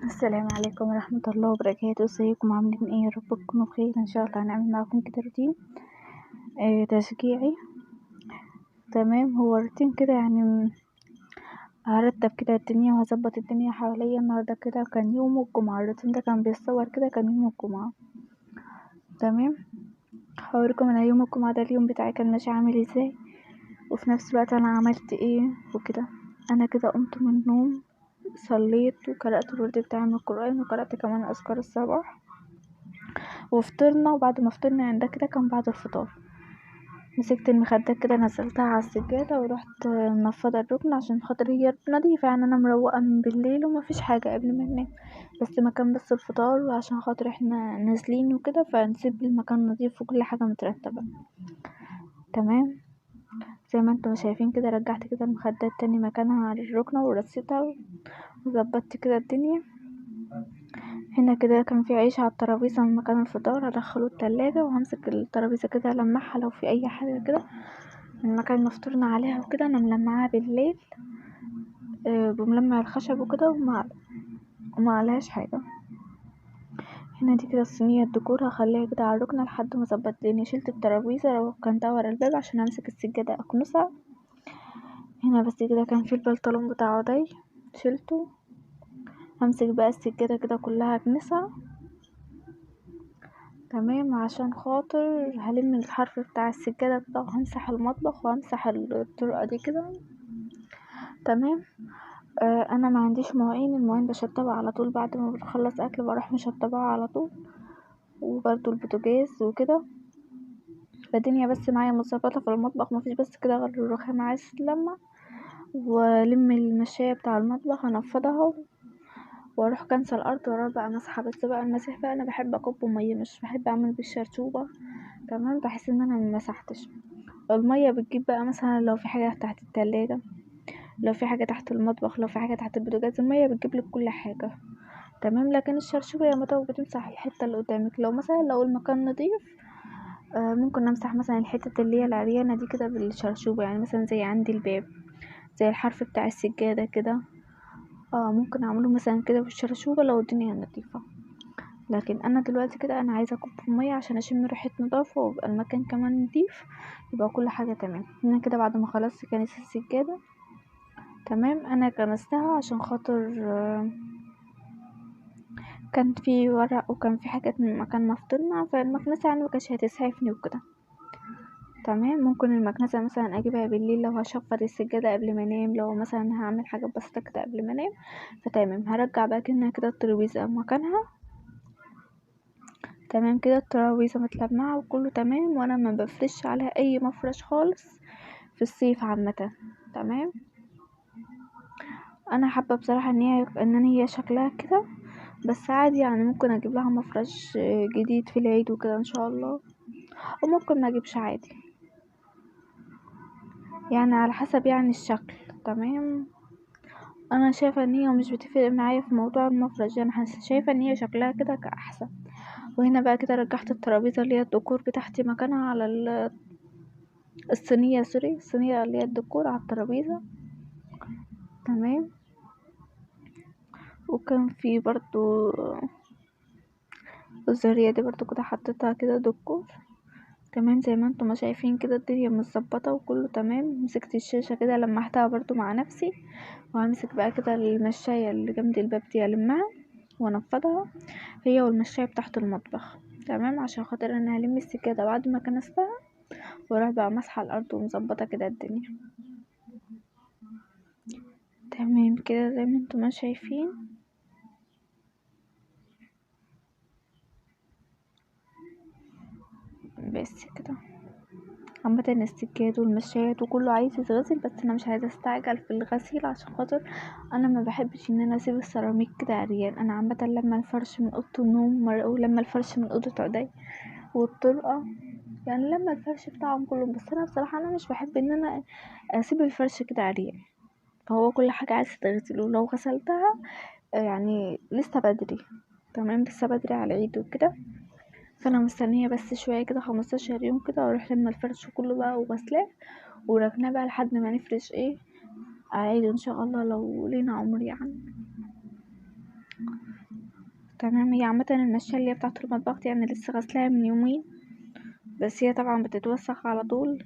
السلام عليكم ورحمة الله وبركاته. ازيكم عاملين ايه؟ يا رب تكونوا بخير ان شاء الله. هنعمل معاكم كده روتين تشجيعي. تمام، هو روتين كده يعني هرتب كده الدنيا وهظبط الدنيا حواليا. النهارده كده كان يوم الجمعة، الروتين ده كان بيتصور كده كان يوم الجمعة. تمام، هوريكم انا يوم الجمعة ده اليوم بتاعي كان ماشي عامل ازاي، وفي نفس الوقت انا عملت ايه وكده. انا كده قمت من النوم، صليت وقرأت الورد بتاعي من القرآن، وقرأت كمان أذكار الصباح، وفطرنا. وبعد ما فطرنا يعني ده كده كان بعد الفطار، مسكت المخدة كده نزلتها على السجادة ورحت منفضة الركن عشان خاطر هي نظيفة، يعني انا مروقة من بالليل ومفيش حاجة قبل ما ننام، بس مكان بس الفطار، وعشان خاطر احنا نازلين وكده فنسيب المكان نظيف وكل حاجة مترتبة. تمام، زي ما انتم شايفين كده رجعت كده المخدات تاني مكانها على الركنة ورصيتها وظبطت كده الدنيا. هنا كده كان في عيش على الترابيزة من مكان الفطار، هدخله التلاجة وهمسك الترابيزة كده المعها لو في اي حاجة كده من مكان ما فطرنا عليها وكده. انا ملمعاها بالليل بملمع الخشب وكده، وما عليهاش حاجة. هنا دي كده الصينية الديكور هخليها كده على الركنة لحد ما اظبط الدنيا. شلت الترابيزة وكنتها ورا الباب عشان امسك السجادة اكنسها. هنا بس كده كان في البلطلون بتاع عدي شلته، همسك بقى السجادة كده كلها اكنسها. تمام، عشان خاطر هلم الحرف بتاع السجادة كده، وهمسح المطبخ وهمسح الطرقة دي كده. تمام، انا ما عنديش مواعين، المواعين بشطبها على طول بعد ما بنخلص اكل، بروح مشطبها على طول، وبرده البوتاجاز وكده. فالدنيا بس معايا متظبطه في المطبخ، مفيش بس كده غير الرخام عايز تلمع، والم المشايه بتاع المطبخ انفضها، واروح كنسه الارض، واروح بقى مسحه. بس بقى المسح بقى انا بحب اكب مية، مش بحب اعمل بالشرشوبه. تمام، بحس ان انا ممسحتش. المية بتجيب بقى مثلا لو في حاجة تحت التلاجة، لو في حاجة تحت المطبخ، لو في حاجة تحت البوتاجاز، المية بتجيب لك كل حاجة. تمام، لكن الشرشوبه يا متى بتمسح الحتة اللي قدامك. لو مثلا لو المكان نظيف ممكن نمسح مثلا الحتة اللي هي العريانه دي كده بالشرشوبه، يعني مثلا زي عندي الباب، زي الحرف بتاع السجادة كده، ممكن اعمله مثلا كده بالشرشوبه لو الدنيا نظيفة. لكن انا دلوقتي كده انا عايزه اكب مية عشان اشم ريحه نظافة، ويبقى المكان كمان نظيف، يبقى كل حاجة تمام. هنا كده بعد ما خلصت كنس السجادة. تمام، انا كنستها عشان خاطر كان في ورق وكان في حاجات من مكان ما فطرنا، فالمكنسه يعني مكانتش هتسعفني وكده. تمام، ممكن المكنسة مثلا اجيبها بالليل لو هشفط السجادة قبل ما انام، لو مثلا هعمل حاجة بسيطة كده قبل ما انام. فتمام، هرجع بقى كده الترابيزة مكانها. تمام كده الترابيزة متلمعه وكله تمام، وانا ما بفرش عليها اي مفرش خالص في الصيف عامة. تمام، انا حابة بصراحة ان هي شكلها كده، بس عادي يعني ممكن اجيب لها مفرش جديد في العيد وكده ان شاء الله، وممكن ما اجيبش عادي، يعني على حسب يعني الشكل. تمام، انا شايفه ان هي مش بتفرق معايا في موضوع المفرش، انا شايفه ان هي شكلها كده كاحسن. وهنا بقى كده رجعت الترابيزة اللي هي الديكور بتاعتي مكانها على الصينية، sorry الصينية اللي هي الديكور على الترابيزة. تمام، وكان في برضو الزريه دي برضو كده حطيتها كده ديكور. تمام، زي ما انتم ما شايفين كده الدنيا متظبطه وكله تمام. مسكت الشاشة كده لمحتها برضو مع نفسي، وهمسك بقى كده المشايه اللي جنب الباب دي المها وانفضها هي والمشايه بتاعت المطبخ. تمام، عشان خاطر انا هلم السجادة بعد ما كنستها، واروح بقى مسحه الارض ومظبطه كده الدنيا. تمام كده زي ما انتم ما شايفين. بس كده عامة السجاد والمشايات وكله عايز يتغسل، بس انا مش عايزه استعجل في الغسيل عشان خاطر انا ما بحبش ان انا اسيب السيراميك كده عريان. انا عامة لما الفرش من اوضة النوم ولما الفرش من اوضة عدي والطرقه، يعني لما الفرش بتاعهم كله، بس انا بصراحة انا مش بحب ان انا اسيب الفرش كده عريان، فهو كل حاجة عايزه تتغسل، ولو غسلتها يعني لسه بدري. تمام، لسه بدري على العيد وكده، فانا مستنيه بس شوية كده 15 يوم كده، واروح لما الفرش كله بقى وغسلاه وركناه بقى لحد ما نفرش ايه على العيد ان شاء الله لو لينا عمر يعني. تمام. هي عامة المشاية اللي هي بتاعة المطبخ دي انا لسه غسلاها من يومين، بس هي طبعا بتتوسخ على طول.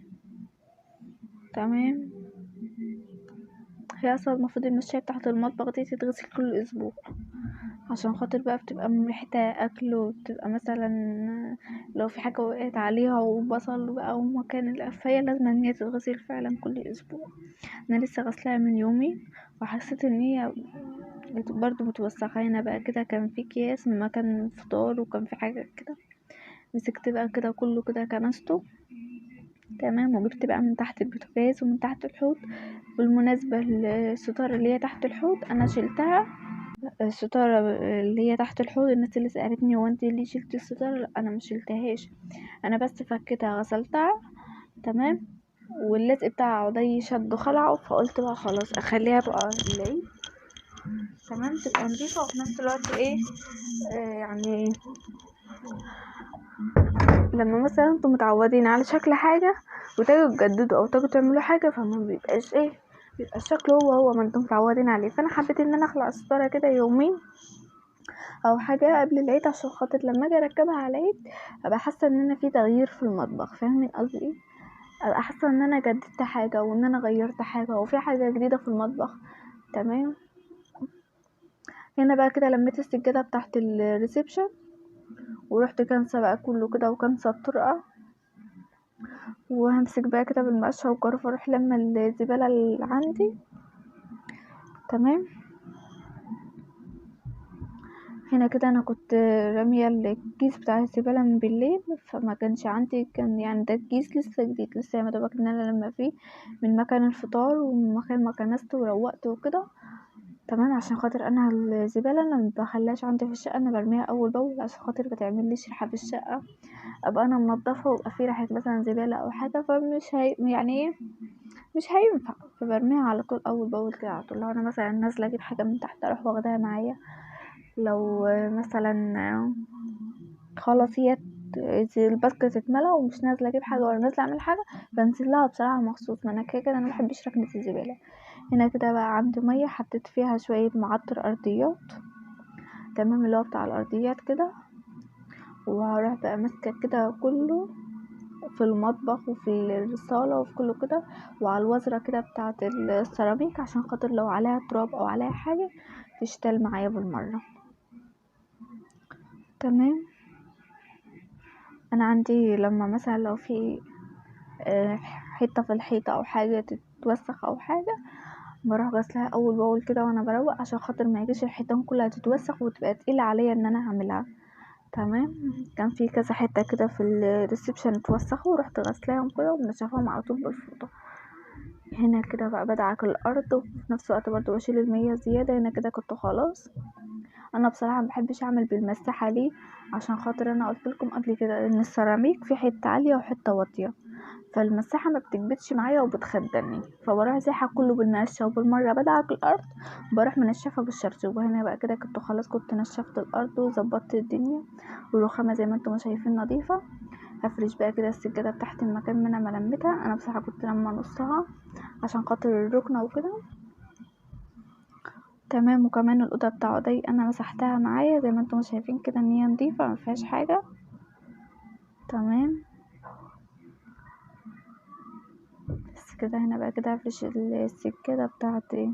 تمام. هي اصلا المفروض المشاية بتاعة المطبخ دي تتغسل كل اسبوع، عشان خاطر بقى بتبقى من ريحتها اكل، وبتبقى مثلا لو في حاجة وقعت عليها وبصل بقى ومكان القفاية، لازم ان هي تتغسل فعلا كل اسبوع. انا لسه غسلاها من يومين وحسيت ان هي برضو متوسخه. هنا بقى كده كان في اكياس من مكان فطار، وكان في حاجة كده، مسكت بقى كده كله كده كنسته. تمام. وجبت بقى من تحت البوتاجاز ومن تحت الحوض. بالمناسبة الستارة اللي هي تحت الحوض انا شلتها، الستارة اللي هي تحت الحوض الناس اللي سألتني هو انت ليه شلتي الستارة، لا انا مش شلتهاش، انا بس فكيتها غسلتها. تمام. واللزق بتاع عضي شد خلعه، فقلت بقى خلاص اخليها بقى العيد. تمام، تبقى نظيفة وفي نفس الوقت ايه، يعني لما مثلا انتم متعودين على شكل حاجة وتيجوا تجددوا او تيجوا تعملوا حاجة، فما بيبقاش ايه، بيبقى الشكل هو هو ما انتم متعودين عليه. فانا حبيت ان انا اخلع الستارة كده يومين او حاجة قبل العيد، عشان خاطر لما اجي اركبها على العيد ابقى حاسة ان انا في تغيير في المطبخ، فاهمين قصدي ايه؟ ابقى حاسة ان انا جددت حاجة وان انا غيرت حاجة وفي حاجة جديدة في المطبخ. تمام. هنا بقى كده لميت السجادة بتاعت ال reception، ورحت كنسة بقى كله كده وكنسة الطرقة، وهمسك بقى كده بالمقشة والجرف اروح لما الزبالة اللي عندي. تمام. هنا كده انا كنت رامية الكيس بتاع الزبالة من بالليل، فما كانش عندي، كان يعني ده الكيس لسه جديد، لسه يا مدوبك ان انا لما فيه من مكان الفطار ومن مكان ما كنست وروقت وكده. تمام. عشان خاطر انا الزبالة انا ما بخليهاش عندي في الشقة، انا برميها اول باول عشان خاطر بتعمليش ريحة في الشقة، ابقى انا منظفة ويبقى في ريحة مثلا زبالة او حاجة، فمش هي يعني ايه، مش هينفع، فبرميها على طول اول باول كده على طول. لو انا مثلا نازلة اجيب حاجة من تحت اروح واخداها معايا، لو مثلا خلاص هي الباسكت اتملى ومش نازله اجيب حاجة ولا نازله اعمل حاجة، بنزل لها بصراحة مخصوص، ما انا كده كده انا ما بحبش ركنه الزبالة. هنا كده بقى عندي مية حطيت فيها شوية معطر ارضيات. تمام، اللي هو بتاع الارضيات كده، وهروح بقى ماسكه كده كله في المطبخ وفي الصاله وفي كله كده، وعلى الوزره كده بتاعه السيراميك عشان خاطر لو عليها تراب او عليها حاجة تشتغل معايا بالمرة. تمام. انا عندي لما مثلا لو في حتة في الحيطة او حاجة تتوسخ او حاجة، بروح غسلها اول باول كده وانا بروق، عشان خاطر ما يجيش الحيطان كلها تتوسخ وتبقى تقيلة عليا ان انا اعملها. تمام. كان في كذا حتة كده في ال reception اتوسخوا، ورحت غسلاهم كده ومنشفاهم على طول بالفوطه. هنا كده بقى بدعك الارض، وفي نفس الوقت برضو بشيل المية زيادة. هنا كده كنت خلاص. انا بصراحة ما بحبش اعمل بالمساحه ليه، عشان خاطر انا قلت لكم قبل كده ان السيراميك في حتة عالية وحتة واطية، فالمساحه ما بتكبتش معايا وبتخدرني، فبروح زيحه كله بالمقشه، وبالمره بدعك الارض بروح منشفة بالشرشوبه. هنا بقى كده كنت خلاص، كنت نشفت الارض وظبطت الدنيا، والرخامه زي ما انتم شايفين نظيفة. هفرش بقى كده السجادة بتاعت المكان من ما لميتها، انا بصراحة كنت لما نصها عشان خاطر الركنه وكده. تمام. وكمان الاوضة بتاع عدي انا مسحتها معايا زي ما انتم شايفين كده ان هي نظيفة ما فيهاش حاجة. تمام. بس كده. هنا بقى كده هفرش السجادة بتاعت ايه،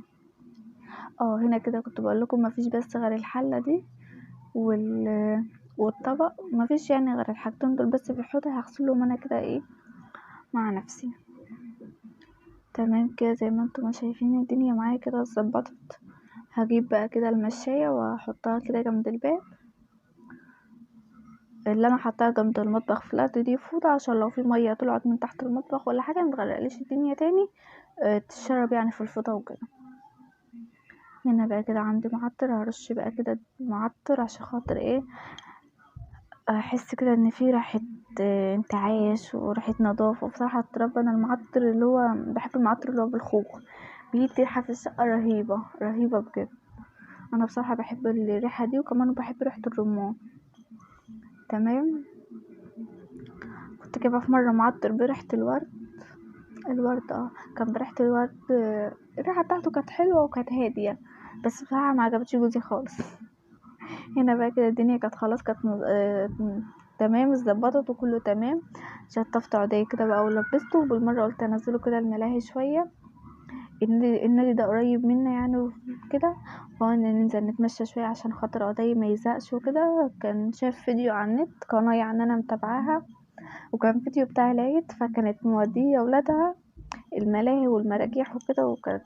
هنا كده كنت بقول لكم ما فيش بس غير الحلة دي والطبق، ما فيش يعني غير الحاجتين دول بس في الحوض، هغسلهم انا كده ايه مع نفسي. تمام كده زي ما انتم شايفين الدنيا معايا كده اتظبطت. هجيب بقى كده المشاية واحطها كده جنب الباب اللي انا حطاها جنب المطبخ في الارض دي فوطة، عشان لو في مية طلعت من تحت المطبخ ولا حاجة متغرقليش الدنيا تاني، تشرب يعني في الفوطة وكده. هنا بقى كده عندي معطر، هرش بقى كده معطر عشان خاطر ايه، احس كده ان في ريحة انتعاش وريحة نظافة. بصراحة التراب انا المعطر اللي هو بحب المعطر اللي هو بالخوخ، بيدي ريحة في الشقة رهيبة رهيبة بجد. انا بصراحة بحب الريحة دي، وكمان بحب ريحة الرمان. تمام. كنت جايبة في مرة معطر بريحة الورد، الورد كان بريحة الورد، الريحة بتاعته كانت حلوة وكانت هادية، بس بصراحة ما عجبتش جوزي خالص. هنا بقى كده الدنيا كانت خلاص، كانت تمام، اتظبطت وكله تمام. شطفت عدي كده بقى ولبسته، وبالمره قلت انزله كده الملاهي شوية. النادي ده قريب منا يعني وكده، فقلنا ننزل نتمشى شوية عشان خاطر عدي ما يزهقش وكده. كان شاف فيديو على النت، قناة يعني انا متابعاها، وكان فيديو بتاع العيد، فكانت موديه ولادها الملاهي والمراجيح وكده، وكانت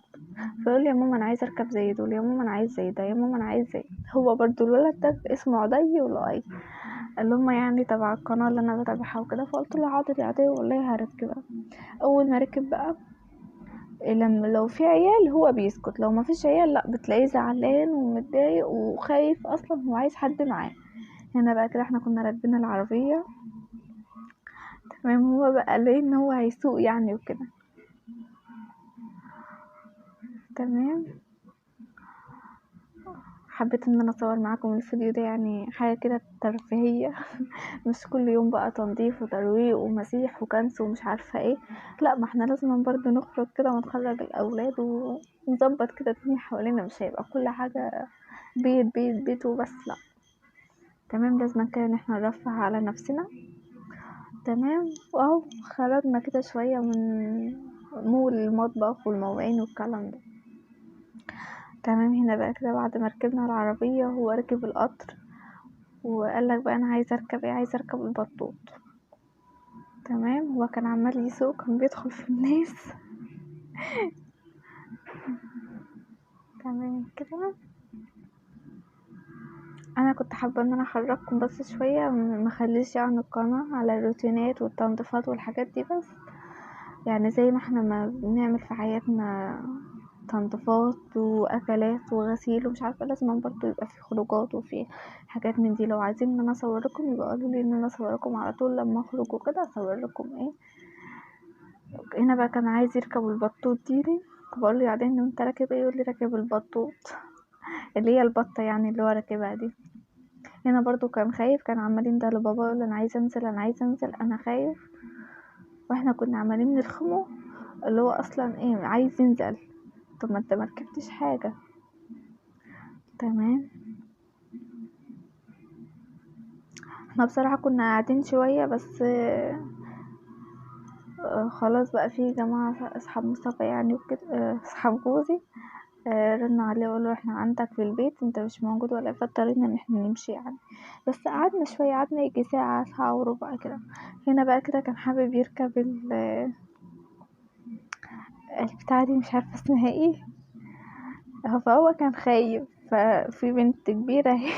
فيقول لي يا ماما انا عايز اركب زي دول، يا ماما انا عايز زي ده، يا ماما انا عايز زي هو برضو الولد ده اسمه عدي ولؤي، اللي هما يعني تبع القناة اللي انا بتابعها وكده. فقلت له حاضر يا عدي والله هركبها. اول ما ركب بقى، لما لو في عيال هو بيسكت، لو ما فيش عيال لا بتلاقيه زعلان ومتضايق وخايف، اصلا هو عايز حد معاه. هنا بقى كده احنا كنا راكبين العربية تمام، هو بقى ليه ان هو هيسوق يعني وكده تمام. حبيت ان انا اصور معاكم الفيديو ده، يعني حاجة كده ترفيهية مش كل يوم بقى تنظيف وترويق ومسيح وكنس ومش عارفه ايه، لا ما احنا لازم برضو نخرج كده ونخرج الاولاد ونظبط كده الدنيا حوالينا، مش هيبقى كل حاجة بيت بيت بيت وبس، لا تمام، لازم كده ان احنا نرفه على نفسنا تمام. واهو خرجنا كده شوية من مول المطبخ والمواعين والكلام ده تمام. هنا بقى كده بعد ما ركبنا العربية هو ركب القطر، وقال لك بقى انا عايز اركب ايه، عايز اركب البطوط تمام. هو كان عمال يسوق، كان بيدخل في الناس تمام كده. انا كنت حابة ان انا احرككم بس شوية، ما اخليش يعني القناة على الروتينات والتنظيفات والحاجات دي بس، يعني زي ما احنا ما بنعمل في حياتنا تنظيفات واكلات وغسيل ومش عارفه، لازم برضو يبقى في خروجات وفي حاجات من دي. لو عايزين ان انا اصوركم يبقى قولوا لي ان انا اصوركم على طول لما اخرج وكده، اصور لكم ايه. هنا بقى كان عايز يركب البطوط دي، بقول له يعني انت راكب ايه، يقول لي راكب البطوط اللي هي البطة يعني اللي هو راكبها دي. هنا برضو كان خايف، كان عمال ينده لبابا يقول انا عايز انزل، انا عايز انزل، انا خايف، واحنا كنا عمالين نرخمه اللي هو اصلا ايه عايز ينزل، طب ما انت ما ركبتش حاجة تمام. احنا بصراحة كنا قاعدين شوية بس، خلاص بقى في جماعة اصحاب مصطفى يعني وكده، اصحاب جوزي، رنوا عليه وقالوا احنا عندك في البيت انت مش موجود ولا، فاضطرينا ان احنا نمشي يعني، بس قعدنا شوية، قعدنا يجي ساعة، ساعة وربع كده. هنا بقى كده كان حابب يركب البتاعه دي مش عارفه اسمها ايه، فهو كان خايف، ففي بنت كبيرة اهي